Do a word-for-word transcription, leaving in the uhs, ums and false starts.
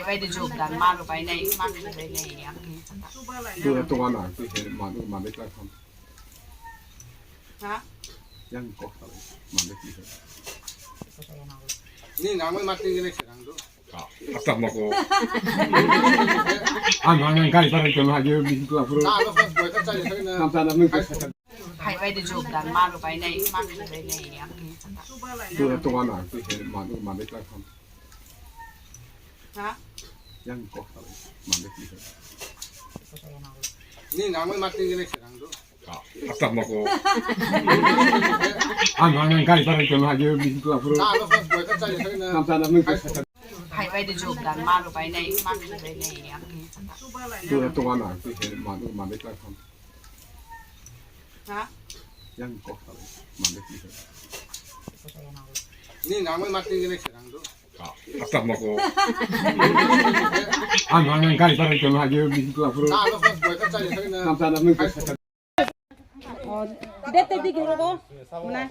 Bai de jok dan ma ro bai nai, ma khlai bai nai, ang khe saka. Tura to wana, tu he ma, ma de ka kham. Ha? Yang kok ta, ma de ki he. Ni nang mai ma ting ne serang do. Ata mako. Ang ang ang kai parang kono hagi bisi tu apro. Na, no, no, boy ka chai, chai na. Nam ta na nung ka saka. Hai bai de jok dan ma ro bai nai, ma khlai bai nai, ang khe saka. Tura to wana, tu he ma, ma de ka kham. Ha? Yang kok ta, ma de ki he. Ni nang mai ma ting ne serang do. Ata mako. Ang ang ang kai parang kono hagi bisi tu apro. Na, no, no, boy ka chai, chai na. Nam ta na nung ka saka. Hai bai de jok dan ma ro bai nai, ma khlai bai nai, ang khe saka. Tura to wana, tu he ma, ma de ka kham. Ha? Yang kok ta, ma de ki he. Ni nang mai ma ting ne serang do. Ata mako. Ang ang ang kai parang kono hagi bisi tu apro. Na, no, no, boy ka chai, chai na. Nam ta na nung ka saka. Oh, dete digi rogo. Mana?